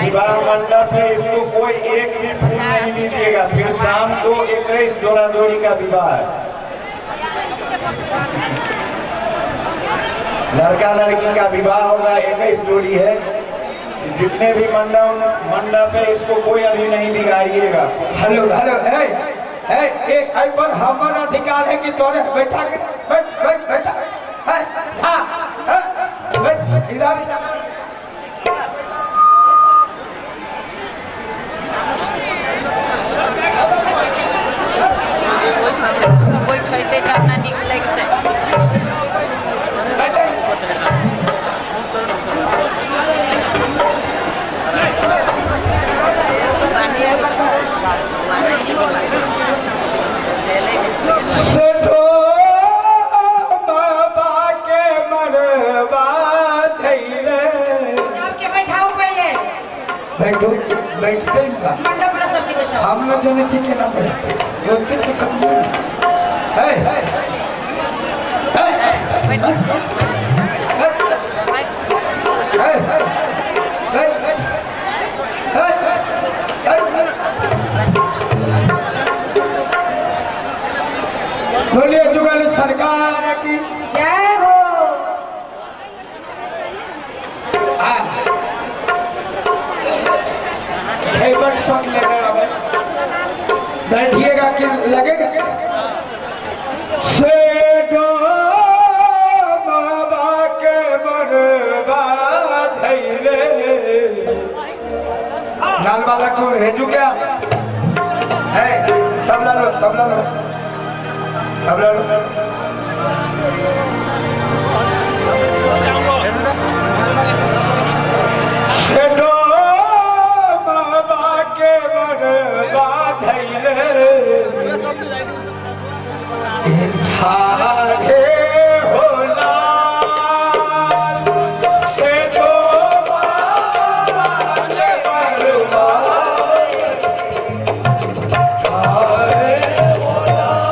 विवाह मंडप है, इसको कोई एक भी फूल नहीं दीजिएगा। फिर शाम को 21 डोरा डोरी का विवाह है। लड़का लड़की का विवाह होगा, 21 जोड़ी है। जितने भी मंडप है इसको कोई अभी नहीं बिगाड़िएगा। हेलो हेलो है एक आई पर हमारा अधिकार है कि तोरे बैठा के बैठ बैठ बैठा है। हां बैठ इधर बैठते करना निक लगते। बाबा के मरवा धैले सबके बैठाओ पहले। बैठो बैठते ही मंडप पर सबके बैठाओ। हम लोग जो नीचे के ना बैठते होते तो कम है है बोलिए जुगल सरकार की जय हो। बैठिएगा कि लगेगा से बाबा के मरवा धैले। लाल वाला को भेजू क्या है? तबला लो तबला लो तबला लो। बाबा के मरवा धैले ठाढ़े हो लाल से तो बाबा के मरवा ठाढ़े हो लाल।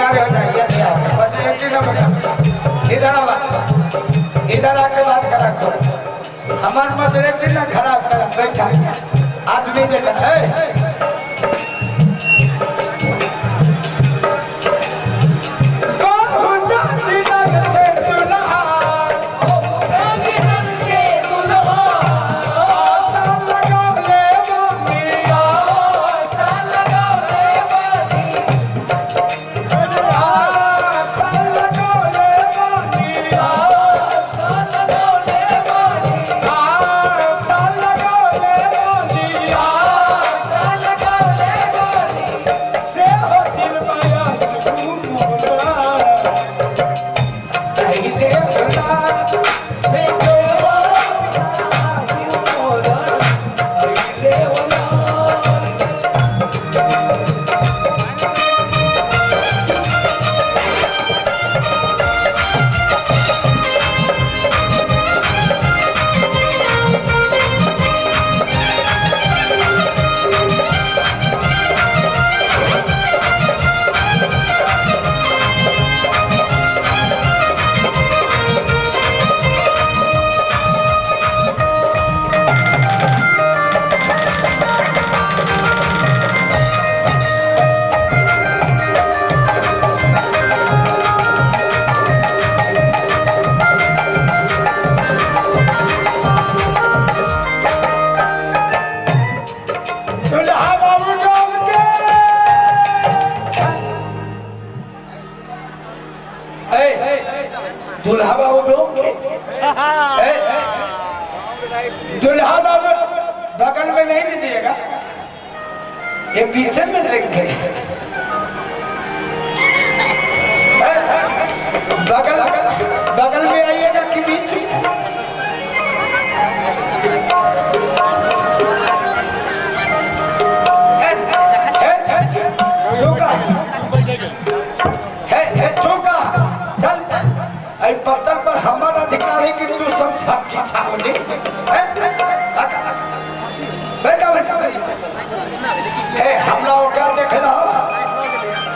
आगाड़ी हो जाए, इधर आवा, इधर आके बात करा करो। हमार मदरेटी ना खराब करा, बैठा आदमी देखा है। दुल्हा बाबू डोम के, दुल्हा बाबू बगल में नहीं दीजिएगा, ये पीछे में रखेंगे। बगल बगल में आइएगा कि बीच में? चल अरे पत्थर पर हमारा अधिकार है कि तू समझा की छावनी। बैठा बैठा है, हमला होकर देख रहा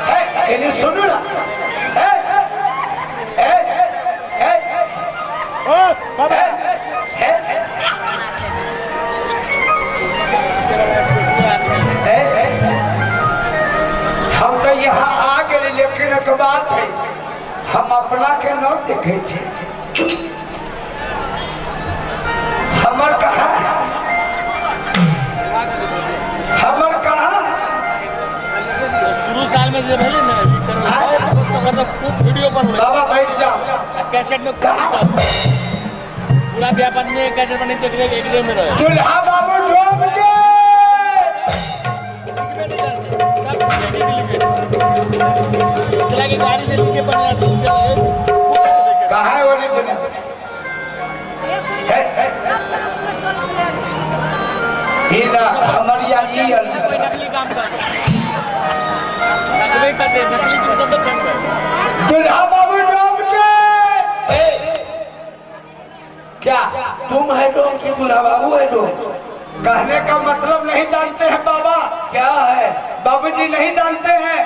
है, इन्हें सुनो ना। है है है है है, हम तो यहाँ आ गए, लेकिन एक बात है, हम अपना के न देखे छे। हमर कहा, हमर कहा शुरू साल में जे भेलै ने तो खूब वीडियो बनलै। बाबा बैठ जाओ, कैसेट में पूरा व्यापार में कैसेट बने तो एक एक में रहे। दुल्हा बाबू डोम के चला के गाड़ी से लिखे बढ़िया से कहाँ है वो नहीं सुने। हमारी नकली काम करते नकली दुल्हा बाबू डोम के। क्या तुम है डोम की दुल्हा बाबू है डोम? कहने का मतलब नहीं जानते हैं बाबा। क्या है बाबूजी नहीं जानते हैं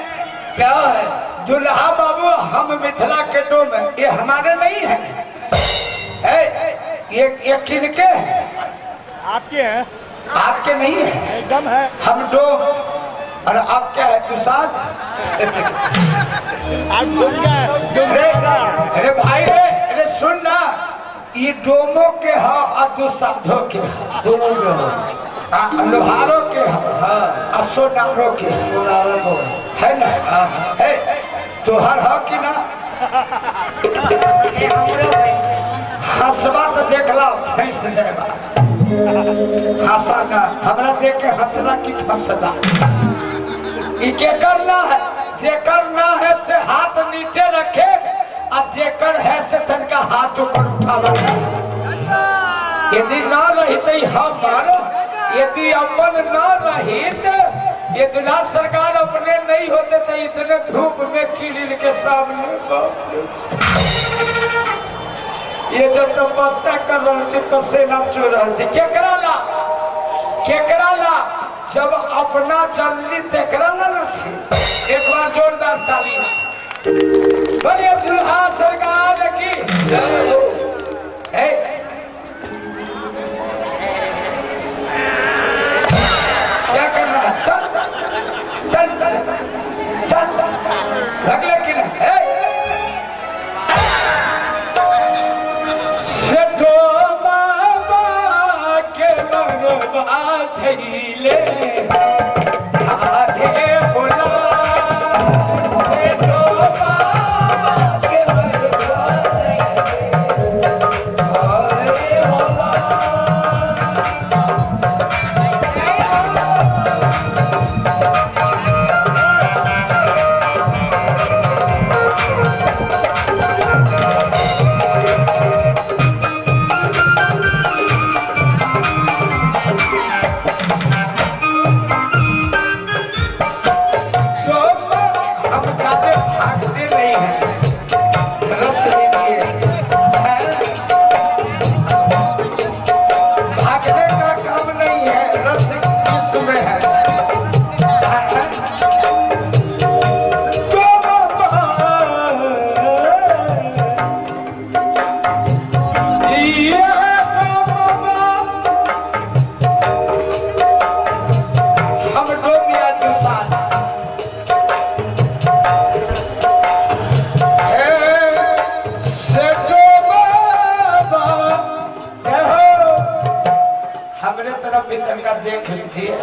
क्या है? दुल्हा बाबू हम मिथिला के डोम है, ये हमारे नहीं है। ये किनके हैं? आपके हैं। आपके नहीं है, एकदम है। हम डोम और आप क्या है? तुषार। आप डोम क्या है? अरे भाई रे, अरे सुन ना, ये डोमो के हा और दुसाधो के हा, दोनों के हो, लोहारों के हा, सोनारों के, सोनारों को है ना? है तोहर हो कि ना? हंसवा तो देखला फंस जाएगा। हंसा ना, हमरा देख के हंसला की फंसला। ई के करना है, जे करना है से हाथ नीचे रखे और जेकर है से तनका हाथ ऊपर उठावा। यदि ना रही हमर, यदि अपन ना रहित, ये दुल्हा सरकार अपने नहीं होते थे इतने धूप में किरिल के सामने। ये जो तपस्या कर रहा है, पसीना चू रहा है, केकरा ला, केकरा ला, जब अपना जल्दी तेकरा ला ना। एक बार जोरदार ताली। बोलिए दुल्हा सरकार की जय हो। ए, क्या कर रहा है? चल चल चल चल, रख ले कि नहीं? सेठो बाबा के मरवा थैले आधे होला। सेठो बाबा के मरवा थैले आधे होला। तो हम ज्यादा भागते नहीं हैं, रस लीजिए। भागने का काम नहीं है, रस किसमें है? तो ये तो बाबा हम डोमिया दुसान हमरे तरफ भी तनका देख लीजिए,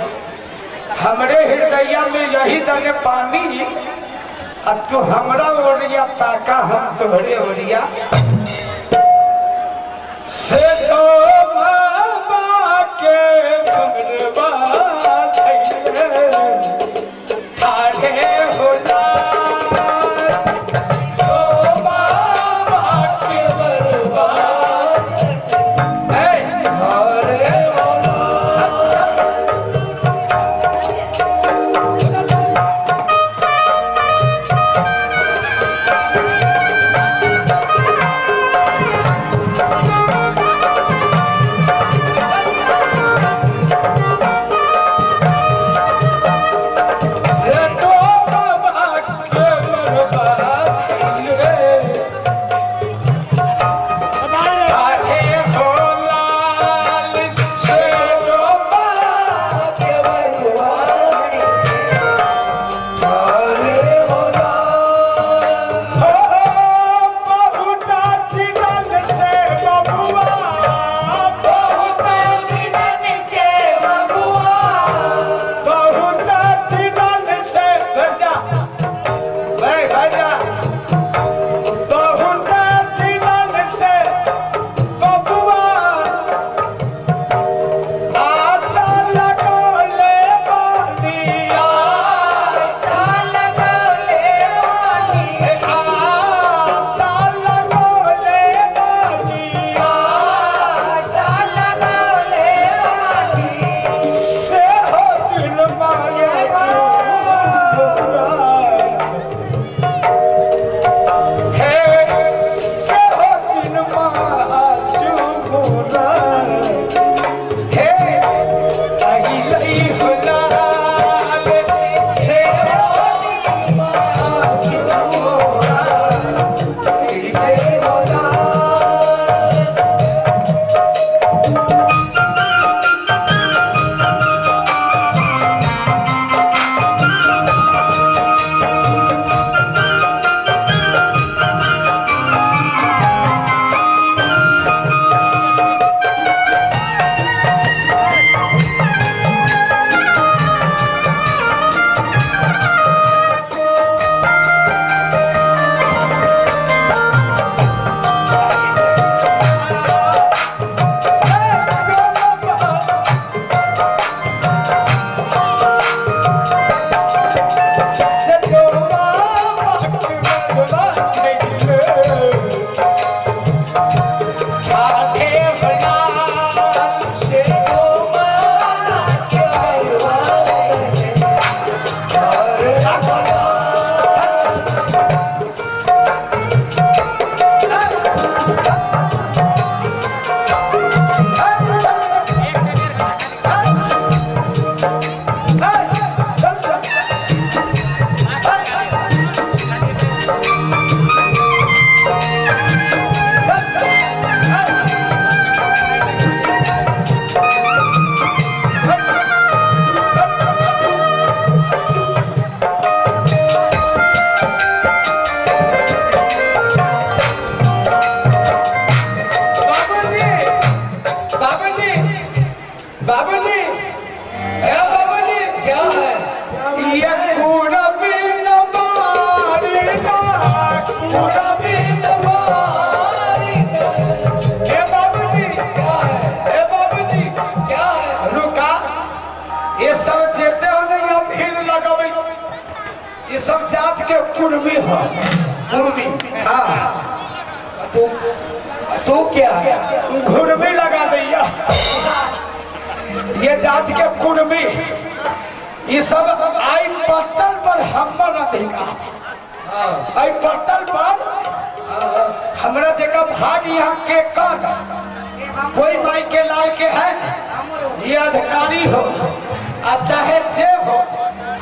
हमरे हृदय में यही दने पानी। अब तू हमरा ओरिया ताका, हम तोहरे ओरिया। से तो बाबा के मरवा थैले आधे होला। तो बाबा के मरवा अरे होला। ए सब जात के कुर्मी हो। कुर्मी? हाँ। तू क्या है? घुर्मी लगा दैया। ये जात के कुर्मी, ये सब आई पत्तल पर हमर अधिकार। आई पत्तल पर हमरा जगह भाग यहाँ के कर कोई माई के लाल के है, ये अधिकारी हो अब चाहे जे हो,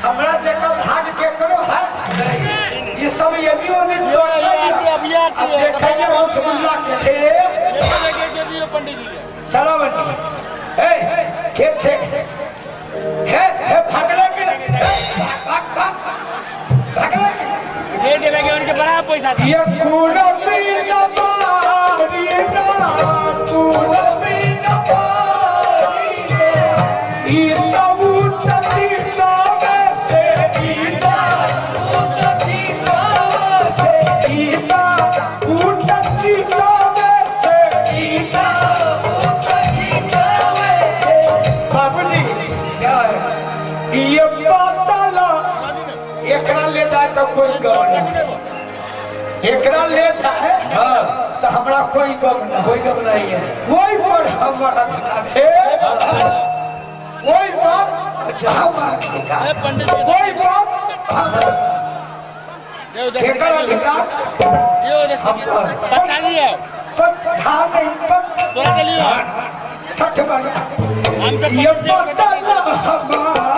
हमरा जगह भाग के करो है। ये सब ये भी अब देखेंगे रसगुल्ला के चलो बनी ए खेत छे हे हे भागले के भाग भाग भागले दे देवे उनके बड़ा पैसा। ये कुर्मी न मारी ना कुर्मी न मारी ई तऊ चीता में से ईता चीता से ईता चीता में से ईता चीता में से। बाबूजी क्या है ये पातला? एकरा ले जाए तो कोई गम नहीं, एकरा ले जाए हाँ तो हमरा कोई गम नहीं, कोई गम नहीं है। कोई पर हमारा अधिकार है, कोई पर हमारा अधिकार, कोई पर केकर अधिकार सठ बना ये पातला हमारा।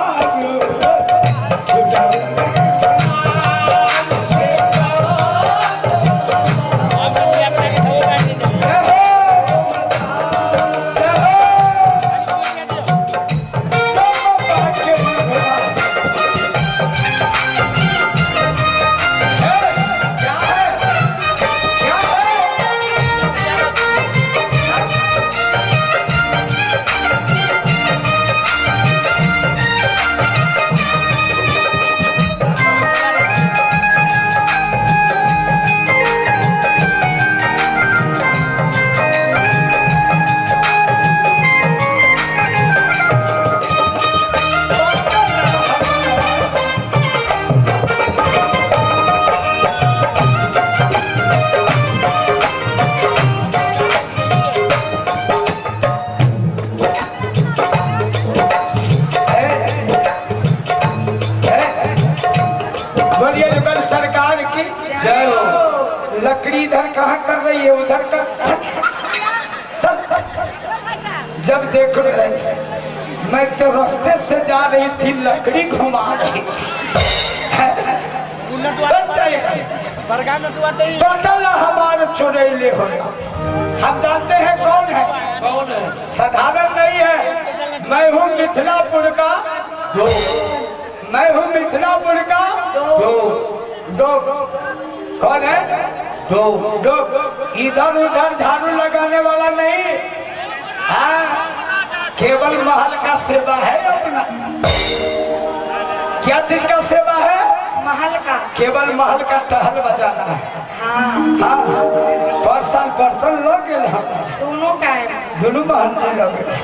लकड़ी इधर कहाँ कर रही है, उधर कर। जब देख रहे मैं तो रास्ते से जा रही थी, लकड़ी घुमा रही थी। बदल हमारे चुड़ैले हो। हम जानते हैं कौन है, कौन है, साधारण नहीं है। मैं हूँ मिथिलापुर का दो, मैं हूँ मिथिलापुर का दो दो। कौन है? दो दो। इधर उधर झाड़ू लगाने वाला नहीं, हाँ केवल महल का सेवा है अपना। क्या चीज का सेवा है? महल का। केवल महल का टहल बजाना है। हाँ हाँ, परसन परसन लग गए हम दोनों टाइम, दोनों महल से लग गए।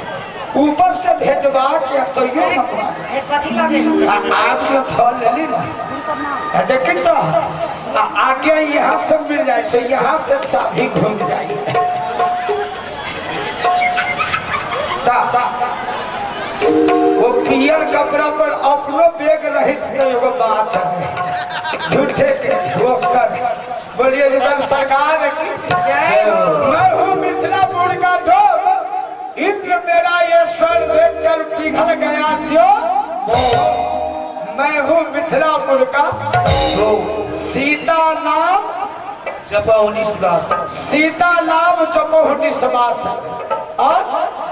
ऊपर से भेजवा के तो ये कथी लगे आप जो थल ले ली ना, देखिए तो आगे यहाँ से मिल जाए, यहाँ से चाबी घूम जाए। वो पियर कपड़ा पर अपनो बैग रहित तो एगो बात है, झूठे के वो कर। बोलिए सरकार की जय हो। मैं हूँ मिथिलापुर का डोम, इंद्र मेरा ये स्वर देखकर पिघल गया क्यों। मैं हूँ मिथिलापुर का सीता नाम जपो निश्वास, सीता नाम जपो निश्वास और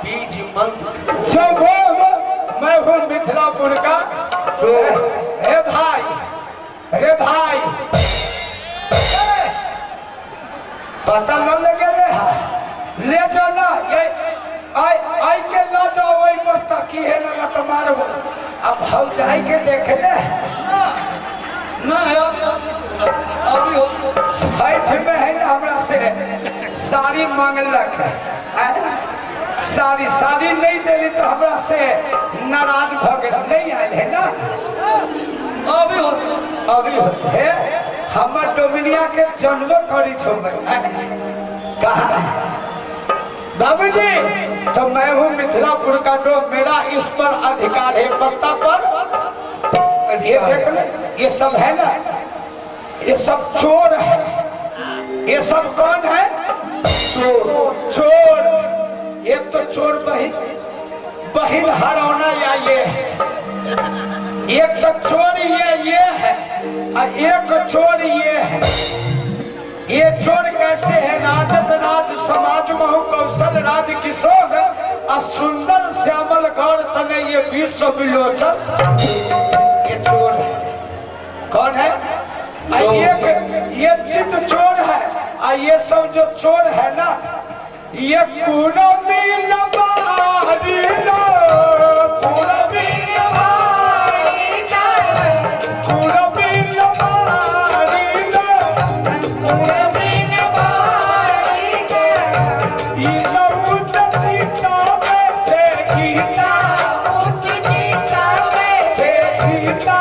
बीज मंत्र जो वो। मैं हूँ मिथिलापुर का दो। हे भाई, रे भाई, पता न लगे ले जाओ ना, ये आई आई के न जाओ वही पर तकी है ना तो मारबो। अब भौजाई के देख ले ना अभी हो छठ में है ना, हमरा से साड़ी मांगलक है, साड़ी साड़ी नहीं देली तो हमरा से नाराज भ गेल, नहीं आयल है ना। अभी होते अभी होते है। हमर डोमिनिया के जनबो करी छो कहा बाबूजी। तो मैं हूँ मिथिलापुर का डोम, मेरा इस पर अधिकार है, पत्ता पर। ये देख ले, ये सब है ना, ये सब चोर है। ये सब कौन है? चोर। चोर। एक तो चोर बहिन बहिन हरौना या ये है, एक तो चोर ये है और एक चोर ये है। ये चोर कैसे है? राजत राज समाज महु कौशल राज किशोर और सुंदर श्यामल गौर तने ये विश्व विलोचन। ये चोर है। कौन है? ये चित चोर है। और ये सब जो चोर है ना, ये कुरमी नबारी लो, कुरमी नबारी लो, कुरमी नबारी लो, कुरमी नबारी लो। ये उच्च चिता में से गीता, उच्च चिता में से गीता,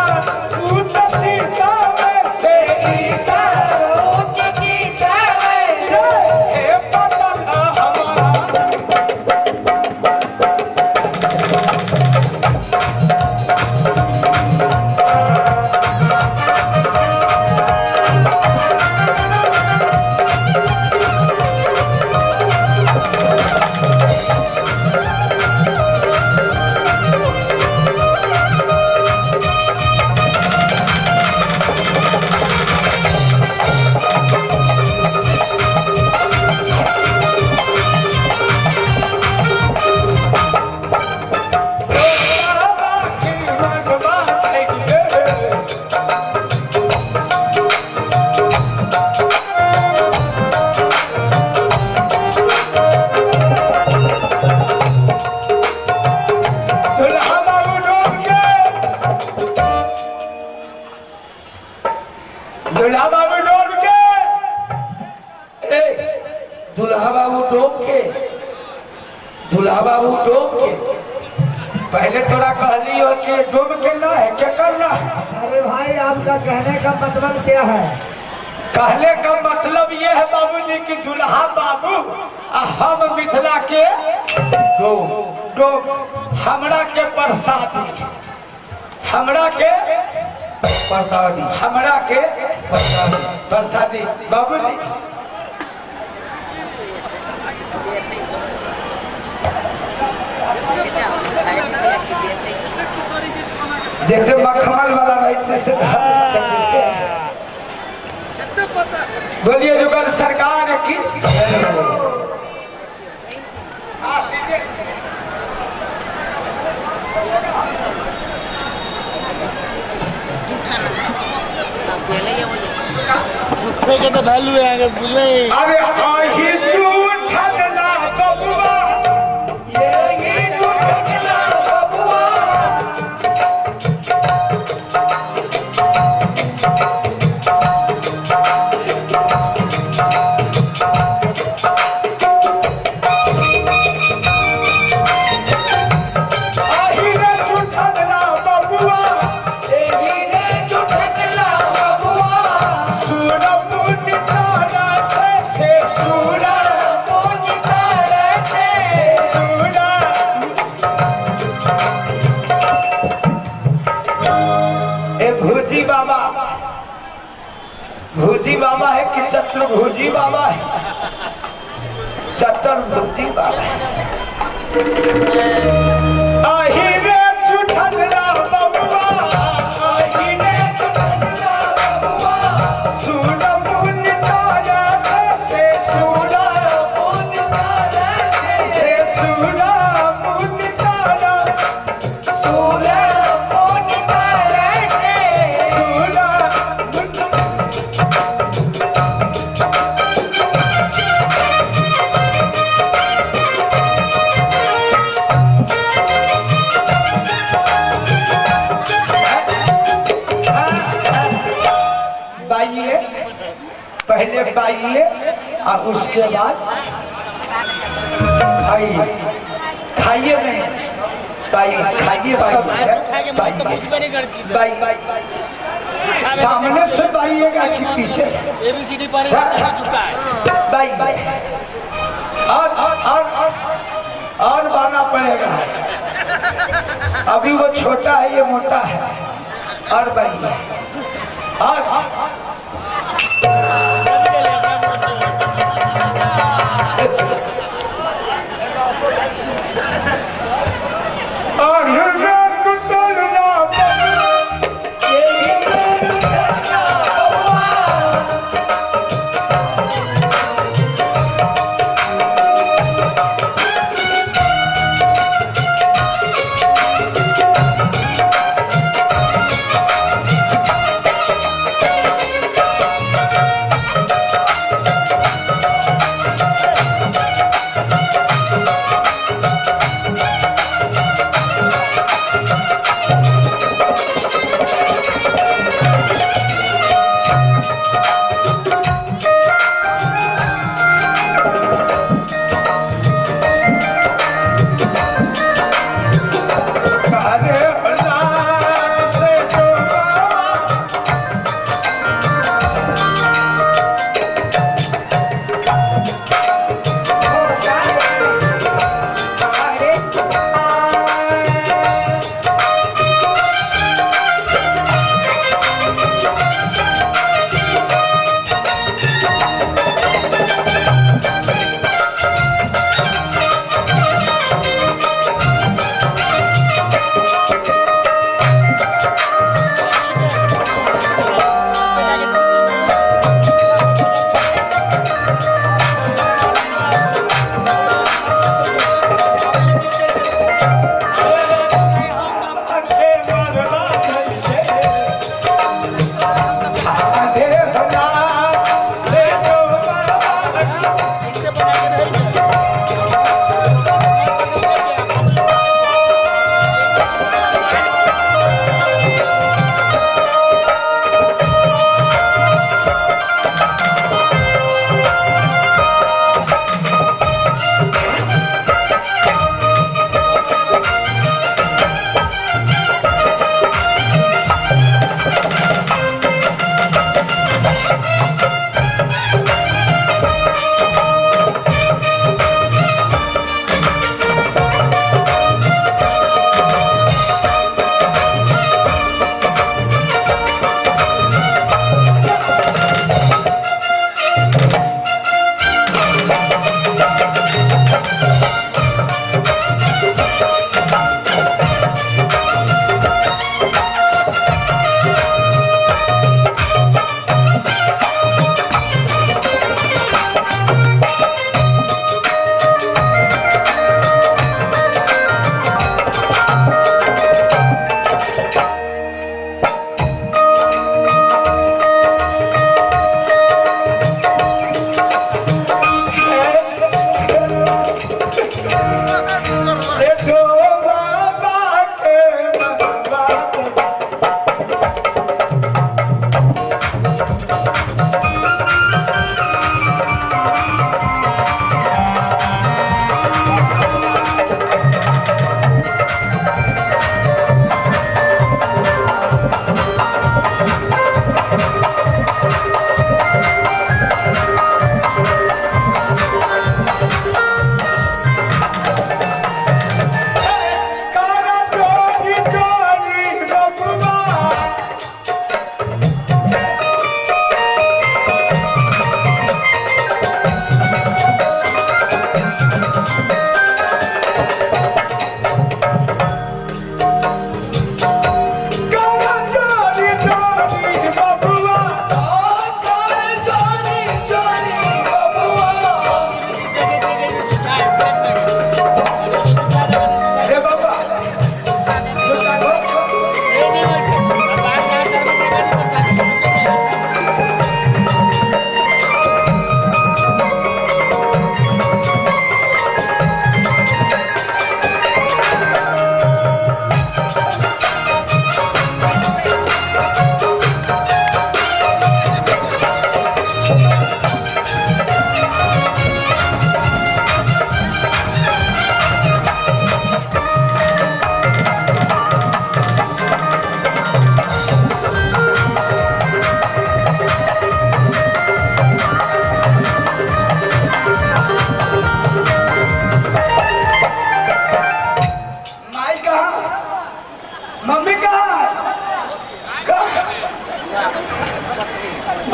उच्च चिता में से गीता, उच्च चिता में से पतन हमारा। दुल्हा बाबू डोब के, दुल्हा बाबू डोब के। पहले थोड़ा कहली हो कि डोब के ना है, क्या करना है? अरे भाई, आपका कहने का मतलब क्या है? कहने का मतलब ये है बाबूजी कि दुल्हा बाबू हम मिथिला के डोब डोब, हमरा के प्रसादी, हमरा के प्रसादी, हमरा के प्रसादी, प्रसादी। बाबूजी जैसे मखमल वाला रही से बोलिए जुगल सरकार की। झूठे के तो वैल्यू है बुझे। अरे आही झूठन ना बबुआ, यही झूठन ना बबुआ। आही रे झूठन ना बबुआ, यही रे झूठन ना बबुआ। सूरा मुनि तारा से, सूरा मुनि तारा से, सूरा। ए भूजी बाबा, भूजी बाबा है कि चतुर्भुजी बाबा है? चतुर्भुजी बाबा है। आही रे झूठन ना बबुआ, आही रे झूठन ना बबुआ। सूरा मुनि तारा से, सूरा मुनि तारा से, सूरा मुनि तारा, सूरा मुनि तारा से, सूरा मुनि। बाइए, पहले बाइए और उसके बाद खाइए। खाइए नहीं, बाई खाइए सब है बाई बाई सामने से बाइएगा कि पीछे से? एबीसीडी पढ़ चुका है। बाई बाई और और बाना पड़ेगा। अभी वो छोटा है, ये मोटा है। और बाई और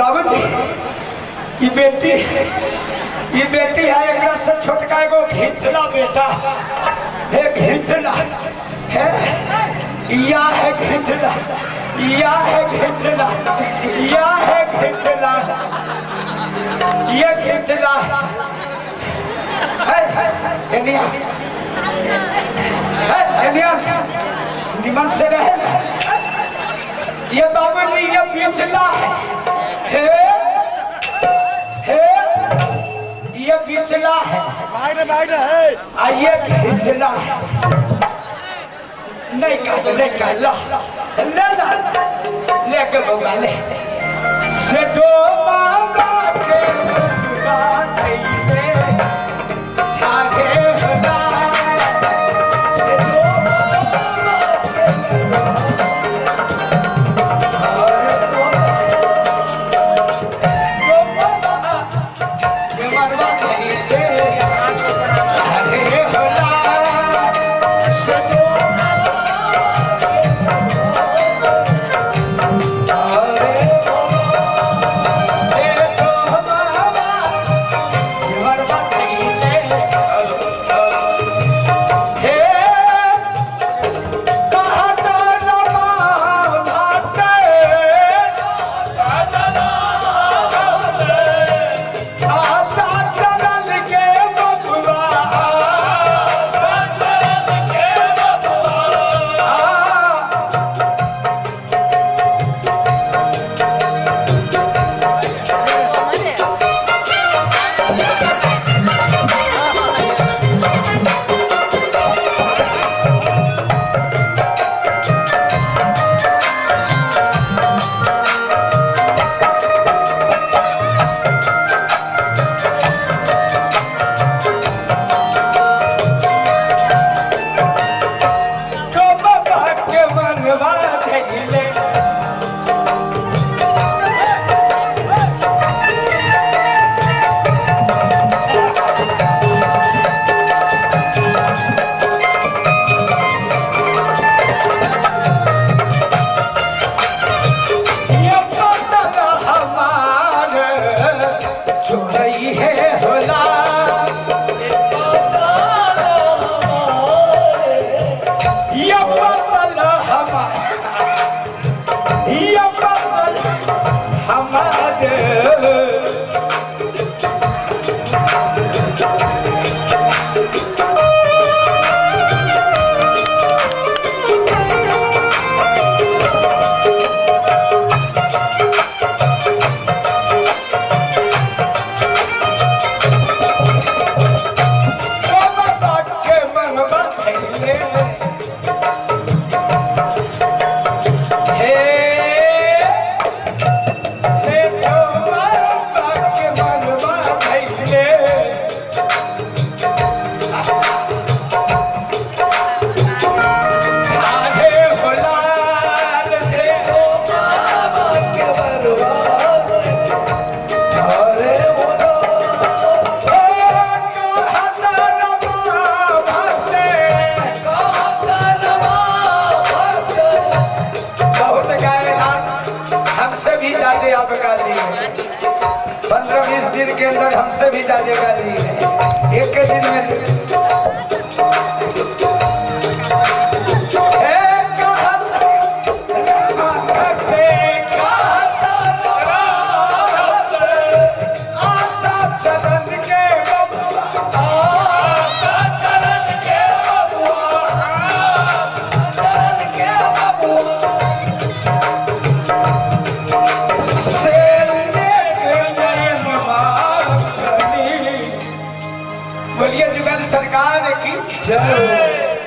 बाबूजी ये बेटी है, एकरा से छोटका एगो घिंचला बेटा है, घिंचला है, या है घिंचला, या है घिंचला, या है घिंचला, ये घिंचला है, एनिया है, एनिया निमन से रहे। ये बाबूजी ये पिछला है, हे ये पिछला है, आइए घिंचला है, नहीं का नहीं का ला ले ला ले के बउआ ले से दो बाबा के बात ठाके होला से दो बाबा के मरवा ठाके होला से दो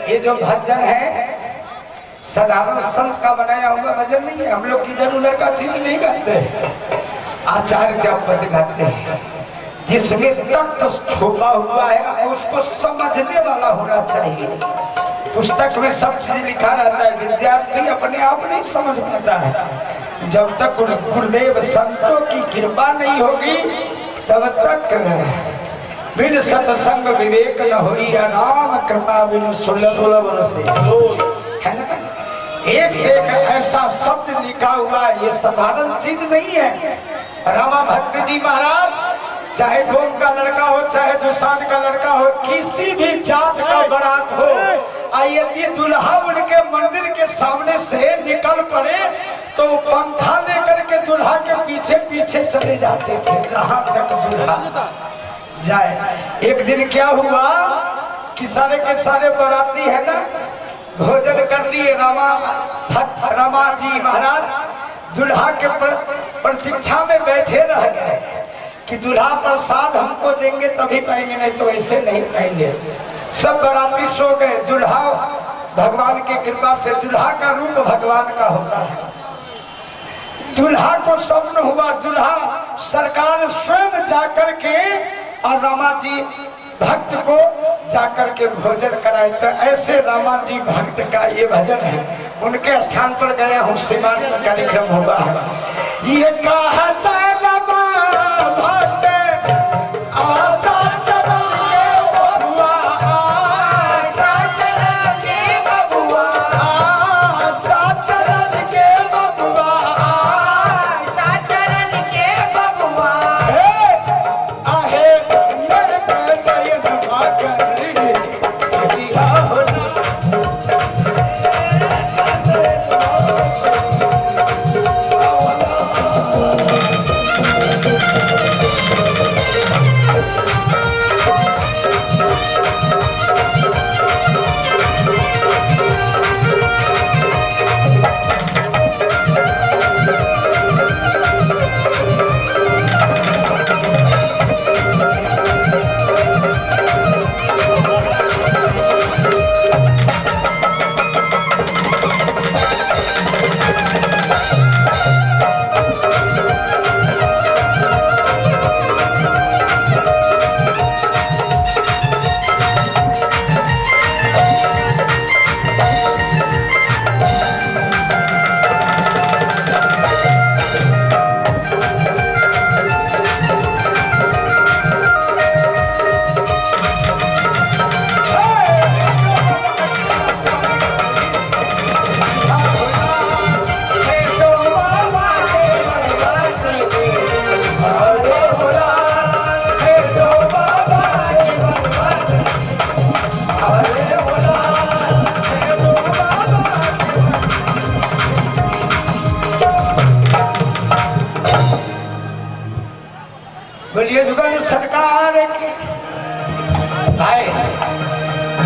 ये जो भजन है साधारण संत का बनाया हुआ भजन नहीं है। हम लोग इधर उधर का चीज नहीं गाते हैं, आचार्य का पद गाते हैं जिसमें तत्व छुपा हुआ है उसको समझने वाला होना चाहिए। पुस्तक में सब चीज लिखा रहता है, विद्यार्थी अपने आप नहीं समझ पाता है। जब तक गुरुदेव संतों की कृपा नहीं होगी तब तक बिन सत्संग विवेक न होई, राम कृपा बिन सुलभ है ना। एक से एक ऐसा शब्द लिखा हुआ है, ये साधारण चीज नहीं है। रामा भक्त जी महाराज चाहे डोम का लड़का हो चाहे दुसाध का लड़का हो, किसी भी जात का बारात हो, यदि दुल्हा उनके मंदिर के सामने से निकल पड़े तो पंखा लेकर के दुल्हा के पीछे पीछे चले जाते थे जहां तक दुल्हा जाए। एक दिन क्या हुआ कि सारे के सारे बाराती है ना, भोजन कर लिए। रामा भक्त रामा जी महाराज दुल्हा के प्रतीक्षा में बैठे रह गए कि दुल्हा प्रसाद हमको देंगे तभी पाएंगे, नहीं तो ऐसे नहीं पाएंगे। सब बाराती सो गए। दुल्हा भगवान की कृपा से, दुल्हा का रूप भगवान का होता है। दुल्हा को स्वप्न हुआ, दुल्हा सरकार स्वयं जाकर के और रामा जी भक्त को जाकर के भोजन कराए। तो ऐसे रामा जी भक्त का ये भजन है। उनके स्थान पर गया हूँ, सीमान कार्यक्रम होगा। ये कहता रामा भक्त आशा चरण के बबुआ, आशा चरण के बबुआ, आशा चरण के बबुआ, आशा चरण के बबुआ। आहे नयन भाकरी हरिया हो। बोलिए जुगल सरकार के भाई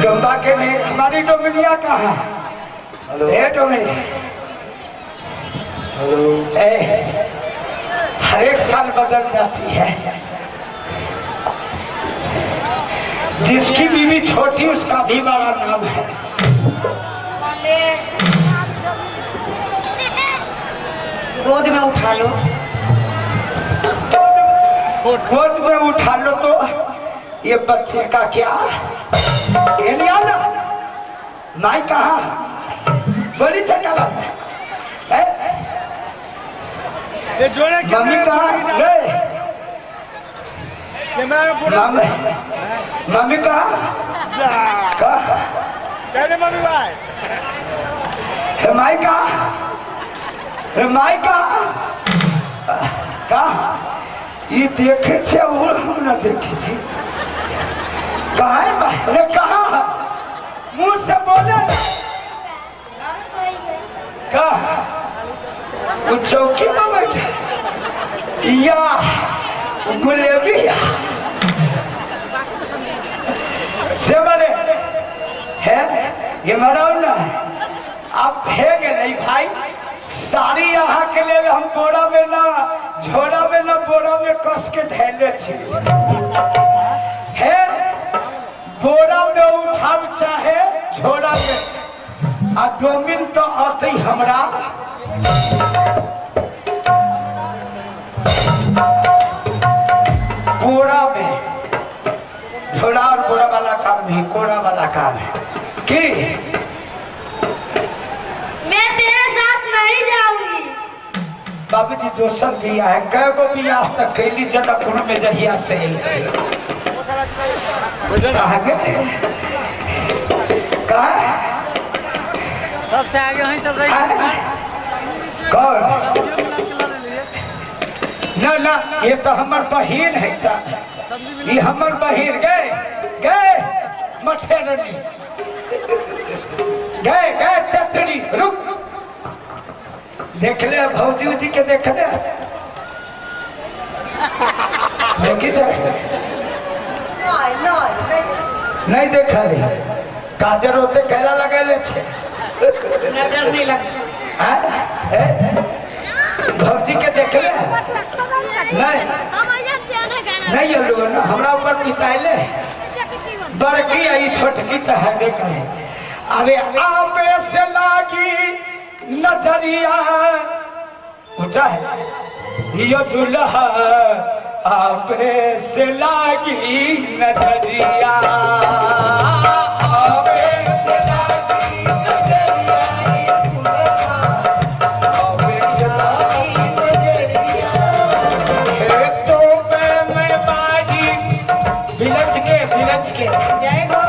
डोंबा के नहीं, हमारी डोमिनिया कहाँ है? हे डोमिनिया, हेलो। ए, हर एक साल बदल जाती है। जिसकी बीवी छोटी उसका भी बड़ा नाम है। गोद में उठा लो, गोद में उठा लो तो ये बच्चे का क्या? ये नहीं आना माई कहाँ बोली चकला मम्मी कहाँ रे? मम्मी कहाँ? मम्मी भाई हे माई कहाँ? हे माई कहाँ? कहाँ ये देखे छे और हम ना देखे छी। कहाँ है माई? अरे कहाँ मुंह से बोले ना। कहाँ वो चौकी में बैठे या गुलेबिया से बने है ये मराउ ना आप भेग नहीं भाई। साड़ी यहाँ के लिए हम बोरा में ना झोरा में ना बोरा में कस के धैले छी है। बोरा में उठाव चाहे झोरा में आ डोमिन तो आते हमरा कोरा में। झोरा और बोरा वाला काम नहीं, कोरा वाला काम है कि मैं तेरे साथ नहीं जाऊंगी। बाबूजी दोसर बियाह है, कै गो बियाह तक कैली जनकपुर में जहिया से कहा गए कहा सबसे आगे वहीं चल रही है। कौन? ना ना ये तो हमर बहिन है ता, ये हमर बहिन गए गए मठेरनी गए गए चचरी रुक देख ले भौजी उजी के देख ले देखी जाए नहीं देखा रे काजर होते कैला लगा ले छे नजर नहीं लगता। भौजी के देख ले नहीं नहीं लोग ना हमरा ऊपर बिताइले बड़की आई छोटकी तो है करे। अरे आबे से लागी नजरिया ऊंचा है यो दुल्हा आबे से लागी नजरिया आबे से लागी नजरिया आबे से लागी नजरिया खेतों में बाजी बिलच के जय हो।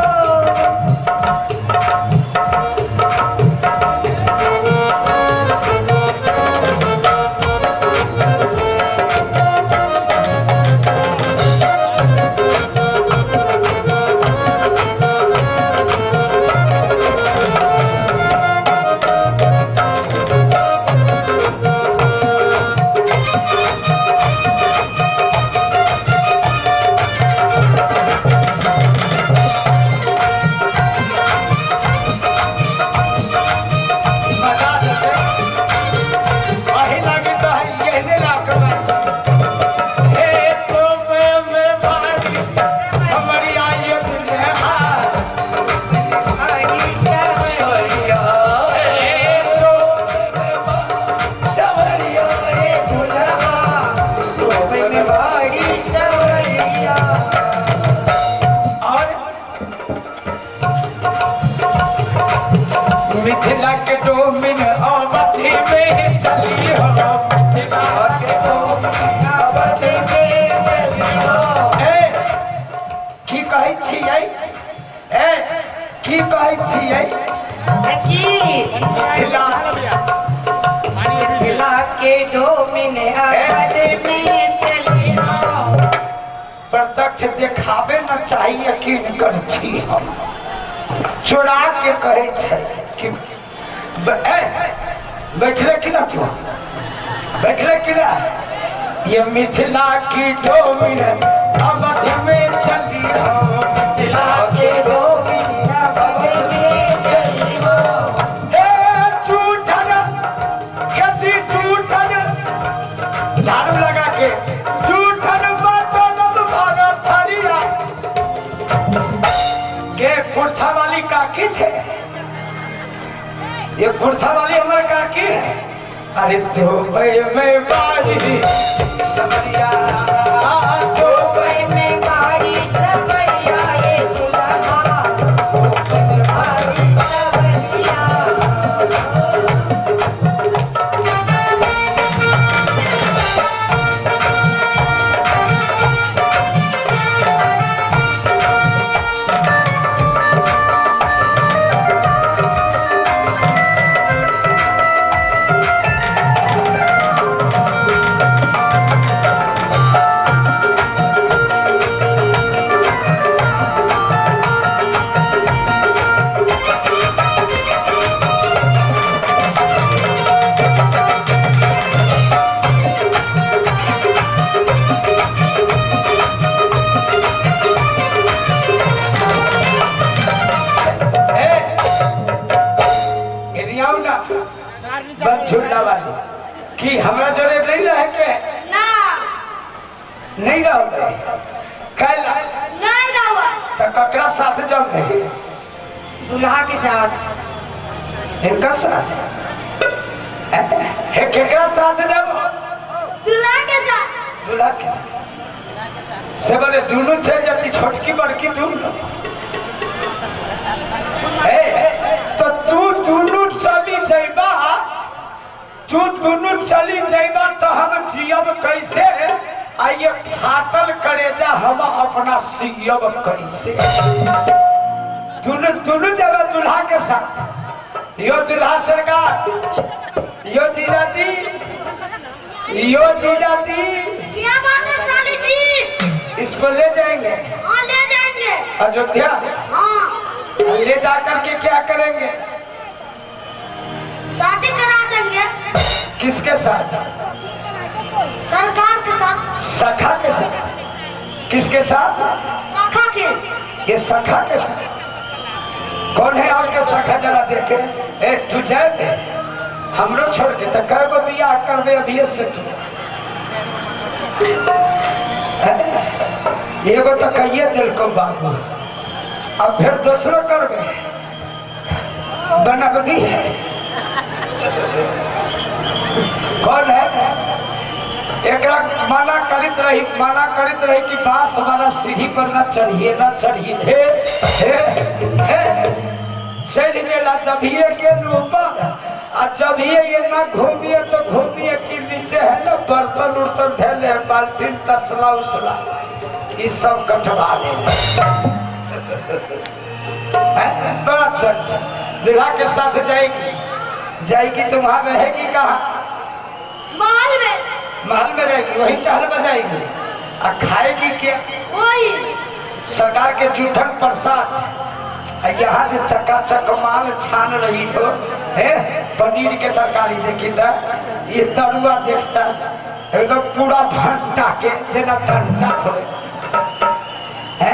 मिथिला के डोमिन अवधि में चली हो मिथिला के डोमिन अवधि में चली हो। ए की कहै छियै? ए की कहै छियै? की मिथिला मिथिला के डोमिन अवधि में चली हो। प्रत्यक्ष देखाबे न चाहिए यकीन कर छी हम चोरा के कहै छै कि बैठले कि ना क्यों बैठले कि ना ये मिथिला की डोमिन अवधि में चली हो मिथिला की डोमिन अवधि में चली हो। ए झूठन यदि झूठन झाड़ू लगा के झूठन बचन भरत छड़िया के कुर्सा वाली काकी छे ये कुर्सा वाली हमारे काकी है। अरे दुबई में बाड़ी सबरिया दुबई में बाड़ी सबरिया ये दुल्हा दुबई में बाड़ी सबरिया। कि हमरा जोड़े नहीं रह के ना नहीं रह कल नहीं रह तो ककरा साथ जाओ दुल्हा के साथ इनका साथ हे केकरा साथ जाओ दुल्हा के साथ दुल्हा के साथ से बोले दोनों चल जाती छोटकी बड़की दोनों ए तो तू दोनों चली जाइबा तू दोनों चली जाइबा तो हम जियब कैसे आइए फाटल करेजा हम अपना सियब कैसे। दोनों दोनों जाबा दुल्हा के साथ यो दुल्हा सरकार, यो जीजा जी, यो जीजा जी। क्या बात है साली जी? इसको ले जाएंगे? हाँ ले जाएंगे। अयोध्या? हाँ। ले जा करके क्या करेंगे? शादी करा देंगे। किसके साथ? सरकार के साथ। सखा के साथ। किसके साथ? सखा के। ये सखा के साथ। कौन है आपके सखा? जरा देखे। ए तू जाए हमरो छोड़ के तो कह गो बियाह करबे अभी से तू। एगो तो कहिए दिल को बाबू, अब फिर दूसरो करबे बनगदी है। कौन है? एकरा मना करित रही, मना करित रही कि बांस वाला सीढ़ी पर न चढ़िए, न चढ़िए। हे हे हे चढ़ गेला जभिए के ऊपर, आ जभिए ये ना घूमिए तो घूमिए कि नीचे है ना बर्तन उर्तन धैले, बाल्टीन तसला उसला ये सब कटवा ले। बड़ा अच्छा। दूल्हा के साथ जाएगी, जाएगी तो वहां रहेगी कहाँ? महल में। महल में रहेगी, वही टहल बजाएगी। और खाएगी क्या? वही सरकार के जूठन प्रसाद। यहाँ जो चकाचक माल छान रही हो है, पनीर के तरकारी देखी था, ये तरुआ देखता एकदम पूरा भंटा के जना डंडा हो है।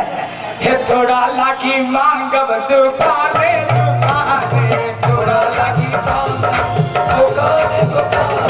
हे थोड़ा लागी मांगब दुकाने दुकाने, थोड़ा लागी मांगब दुकाने दुकाने।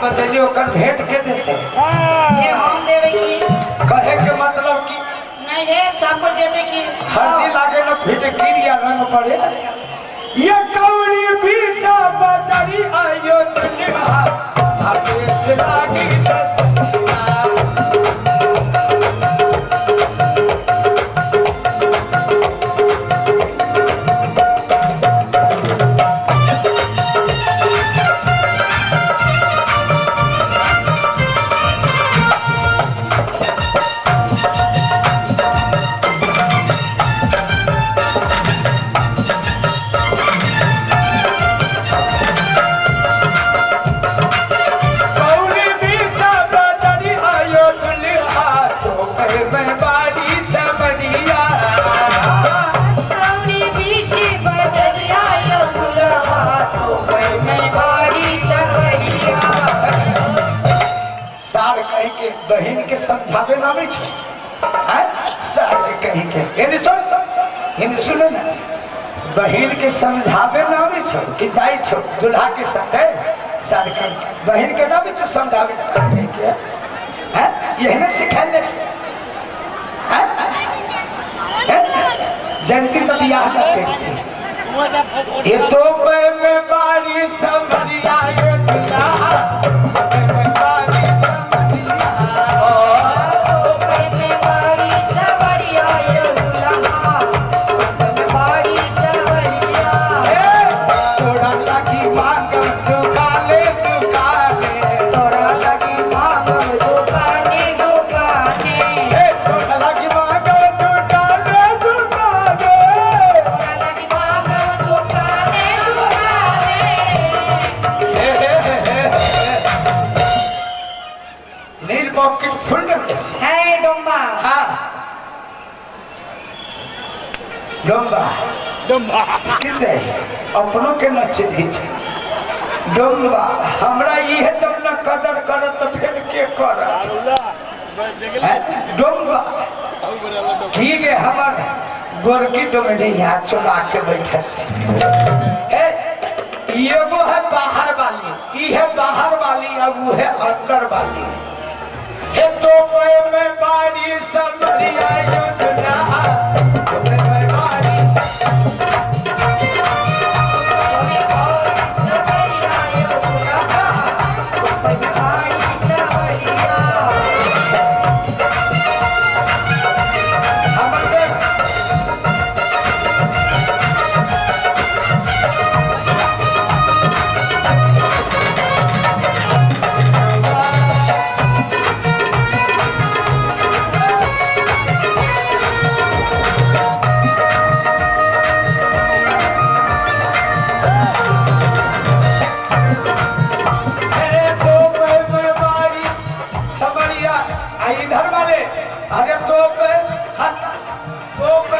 बदली ओकर भेंट के देते ये हम देवे की कहे के मतलब की नहीं है, सब कुछ देते की हल्दी लागे न फिटकिर या रंग पड़े। ये कौड़ी बीचा बजारी आयो दुनिया आदेश लागी नचना। बहन के समझावे ना भी कहीं के सुन ना, बहन के समझावे ना भी कि जाई छो दुल्हा के साथ है सार कहीं के बहन के ना भी समझावे सार कहीं के है, यही ना सिखाल ले जनती तो बियाह ना ये तो मैं बारी संभरिया ये दुल्हा हे हे हे। डोम्बा डम्बा की छै अपनो के न चिन्है छै डोम्बा। हमरा इहे जब न कदर करत तऽ फेर के करत? डोम्बा की गे हमर गोरकी डोमनी यहाँ चुरा के बैठल छै। एगो है बाहर वाली, ई है बाहर वाली और वो है अंदर वाली। हे तो मैं बारी समरिया योजना मैं बारी Oh,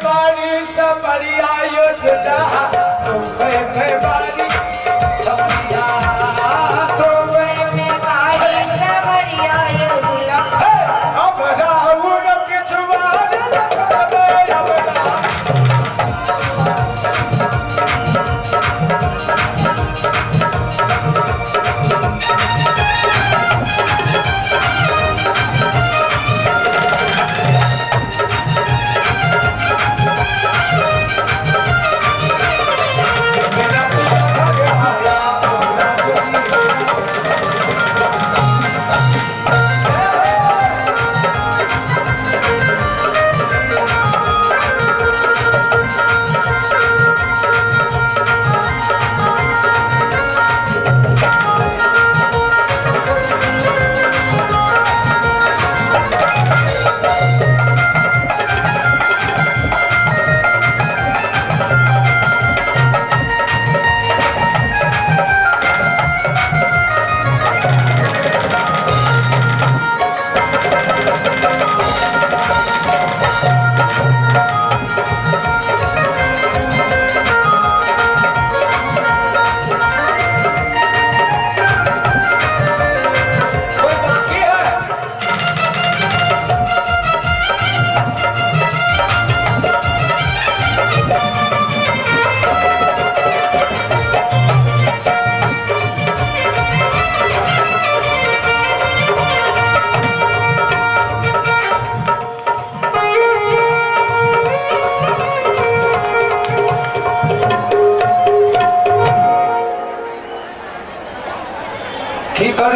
बारी सबरिया योजना तुम्हें में बारी सबरिया तुम्हें में बारी सबरिया योजना। अब राहुल किछुआ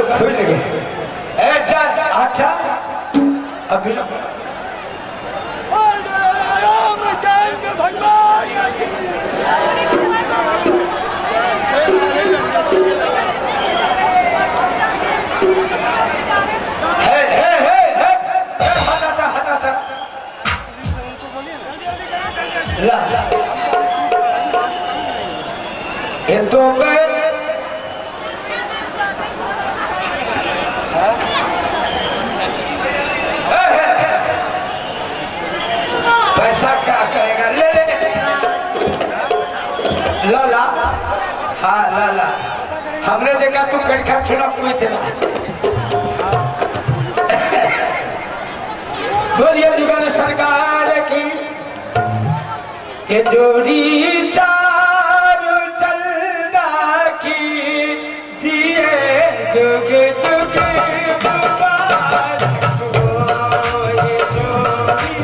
खुल गए। ए जा अच्छा अभी हे हे हे हे हटाता हटाता ला ये तो मैं पैसा क्या करेगा, ले ले ला ला हाँ ला ला हमने देखा तू कड़खा चुना पूरी थे। बोलिए जुगन सरकार की ये जोड़ी चारू चंदा की जिए जुग जुग मुबारक हो ये जोड़ी।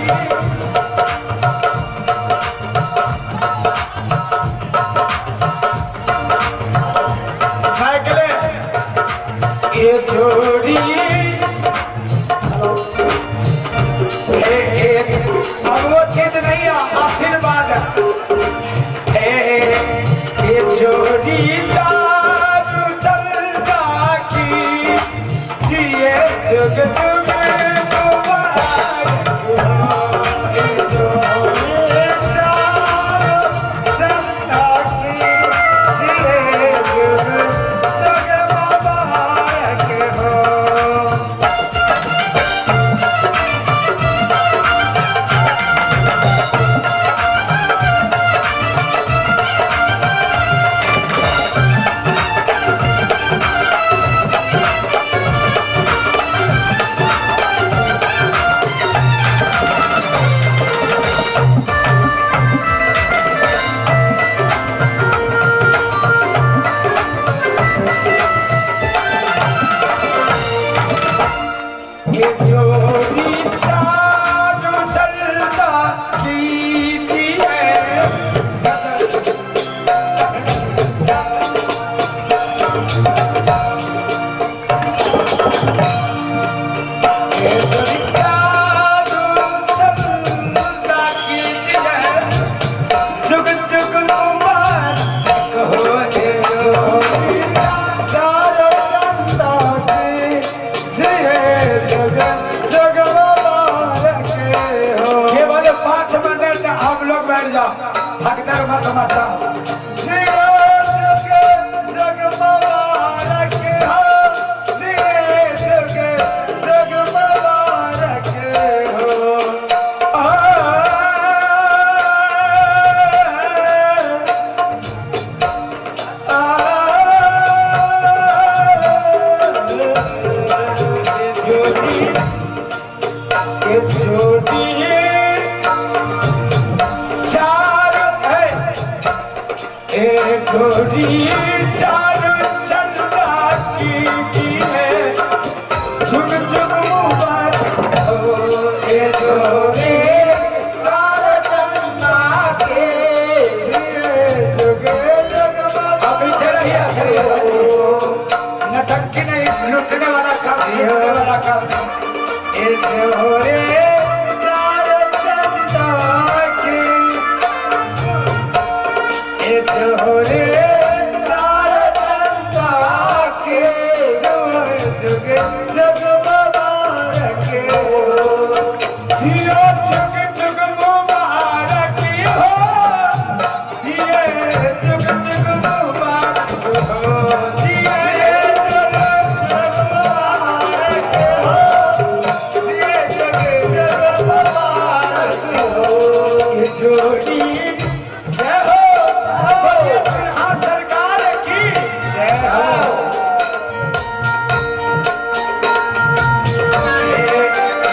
ये जोड़ी अब वो चीज नहीं है, आशीर्वाद है। ये जोड़ी चारू चंदा की जिए जुग जुग मुबारक हो ये जोड़ी चारू चंदा की जिए जुग जुग मुबारक हो। ये जोड़ी चारू चंदा की जिए ये जोड़ी चारू चंदा की जिए जुग जुग मुबारक हो ये जोड़ी चारू चंदा की जिए जुग जुग मुबारक हो। केवल 5 मिनट आप लोग बैठ जाओ, भगदड़ मत मचाओ। जिए जुग जुग मुबारक हो जिए जुग जुग मुबारक हो। जोड़ी चार चंदा की है झुक झुक मुबारक हो। ए जोड़ी चार चंदा के जुग जुग। अभी चलिए नटंकी नहीं, लुटने वाला काम, लुटने वाला काम नहीं। ए जोड़ी चार चंदा की, ए जोड़ी चार चंदा के जुग जुग मुबारक हो। जियो जुग जुग मुबारक हो, जिए जुग जुग मुबारक हो, जिए जुग जुग मुबारक हो, जिए जुग जुग मुबारक हो। ये जोड़ी जय हो, बोलिए सिन्हा सरकार की जय हो।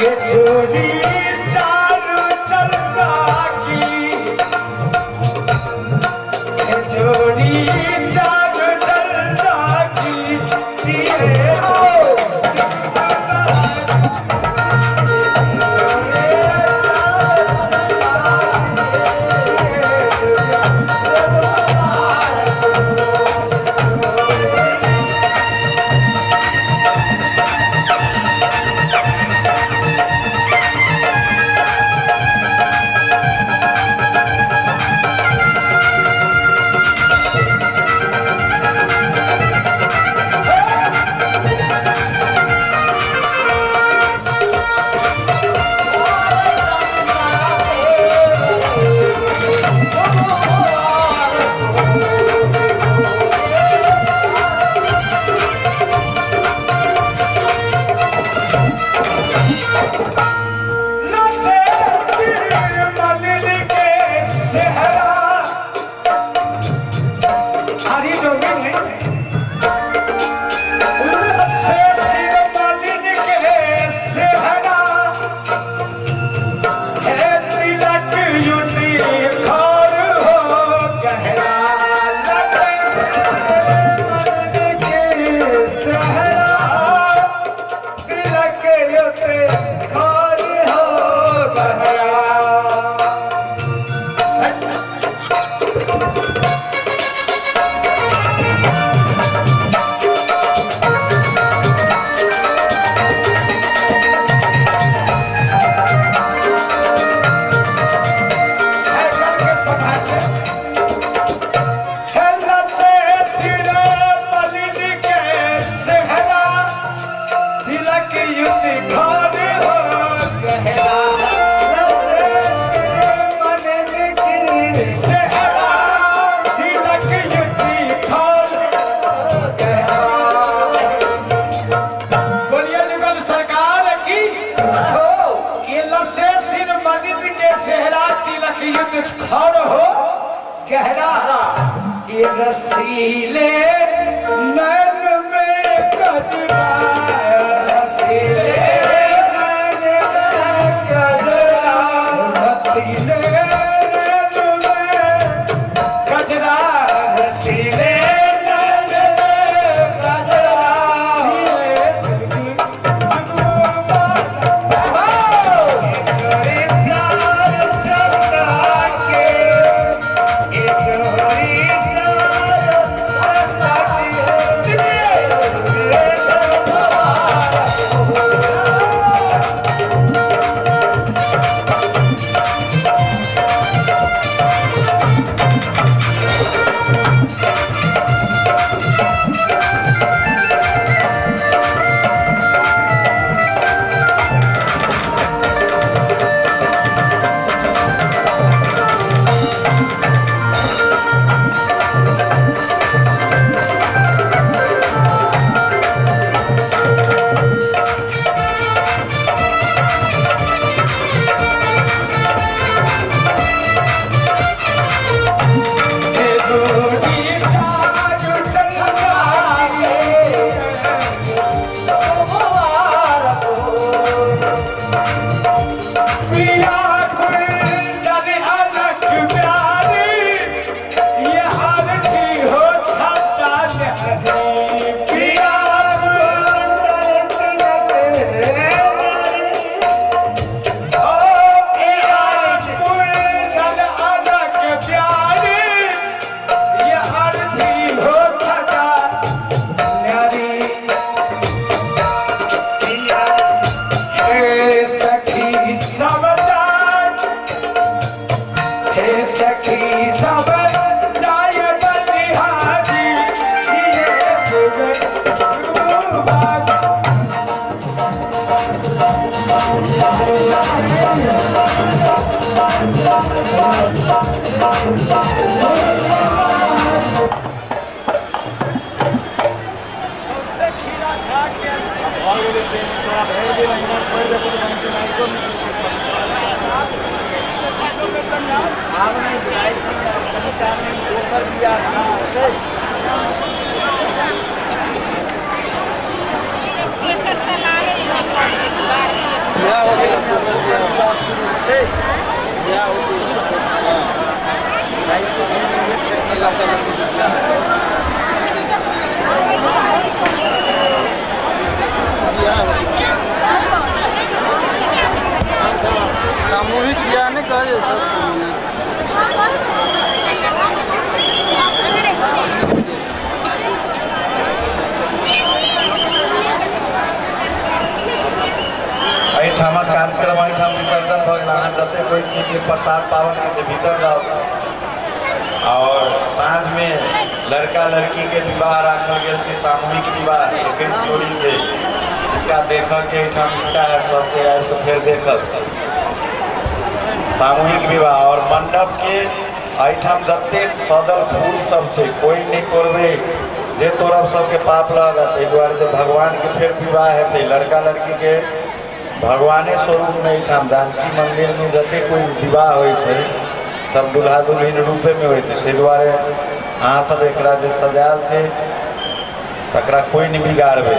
ये जोड़ी चार चंदा की, ये जोड़ी चार चंदा की, ये हो। खर हो गहरा, ये रसीले नैन में कजरा, रसीले नैन में कजरा, रसीले नैन में कजरा, रसीले नैन में कजरा। ये जोड़ी चार चंदा के, हे सखी सब जाय बलिहारी ये सुगरूबाज। सामूहिक बियाह नहीं कहे सब। एहिठामक कार्यक्रम एहिठाम विसर्जन भऽ गेल। अहाँ जतेक कोइ छी के प्रसाद पावन से भीतर जाउ। और साँझ में लड़का लड़की के विवाह राखल गेल छै, सामूहिक विवाह 21 जोड़ी छै। जिनका देखऽ के एहिठाम इच्छा है सबके आबि कऽ फेर देखत सामूहिक विवाह। और मंडप के एहिठाम जतेक सजल फूल सब छै कोइ नहि तोड़बै, जे तोड़ब सबके पाप लागत। एहि दुआरे जे भगवान के फेर विवाह हेतै लड़का लड़की के भगवाने स्वरूप में एहिठाम जानकी मंदिर में जतेक कोइ विवाह होइ छै सब दुल्हा दुल्हिन रूपे में होइ छै। ताहि दुआरे अहाँ सब एकरा जे सजायल छै तकरा कोइ नहि बिगाड़बै।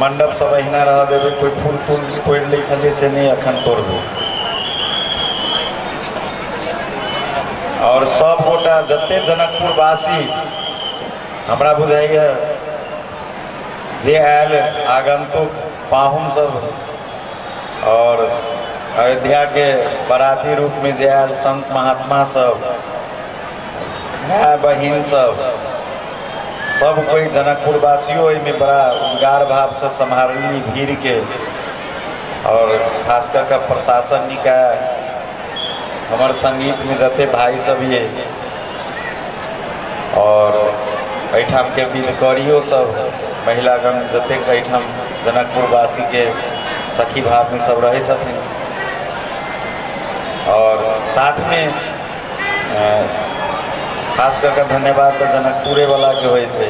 मंडप सब अहिना रह देबै, कोइ फूल तूल तोड़ि लै छलियै से नहि एखन तोड़बै। और सब गोटा जते जनकपुरवासी हमरा बुझाइए जे आयल आगंतुक पाहुन सब और अयोध्या के बाराती रूप में जे आयल संत महात्मा सब, भाई बहिन सब, सब कोई जनकपुरवासियों एहिमे बड़ा उद्गार भाव से सम्हारली भीड़ के। और खास कर के प्रशासन निकाय हमर संगीत में जते भाई सब ये और एहिठाम के विधकरियो सब महिलागण जतेक एहिठाम जनकपुरवासी के सखी भाव में सब रहै छथिन। और साथ में खास करके धन्यवाद तऽ जनकपुरे वाला के होइ छै,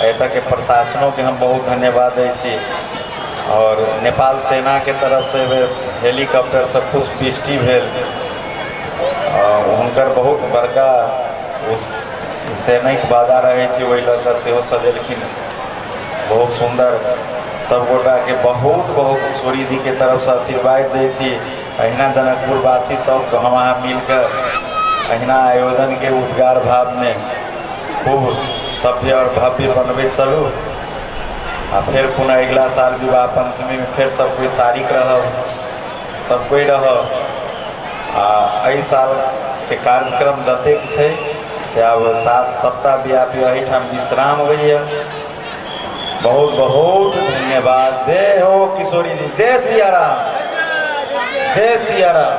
एतऽ के प्रशासनों के हम बहुत धन्यवाद दै छी। और नेपाल सेना के तरफ से हेलीकॉप्टर से पुष्पवृष्टि भेल, हुनकर बहुत बड़का सैनिक बाजा रहै छै ओहि लऽ कऽ सेहो सजेलखिन बहुत सुन्दर। सब गोटा के बहुत बहुत किशोरी जी के तरफ से आशीर्वाद दै छी। अहिना जनकपुरवासी सब हम अहाँ मिलकर अहिना आयोजन के उद्गार भाव में खूब सभ्य और भव्य बनबैत चलू। आ फेर पुनः अगिला साल विवाह पंचमी में फेर सब कोई सारिक रहब, सब कोई रहब। आ एहि साल के कार्यक्रम जतेक छै से आब 7 सप्ताह व्यापी एहिठाम विश्राम होइए। बहुत बहुत धन्यवाद। जय हो किशोरी जी, जय सिया राम, जय सिया राम।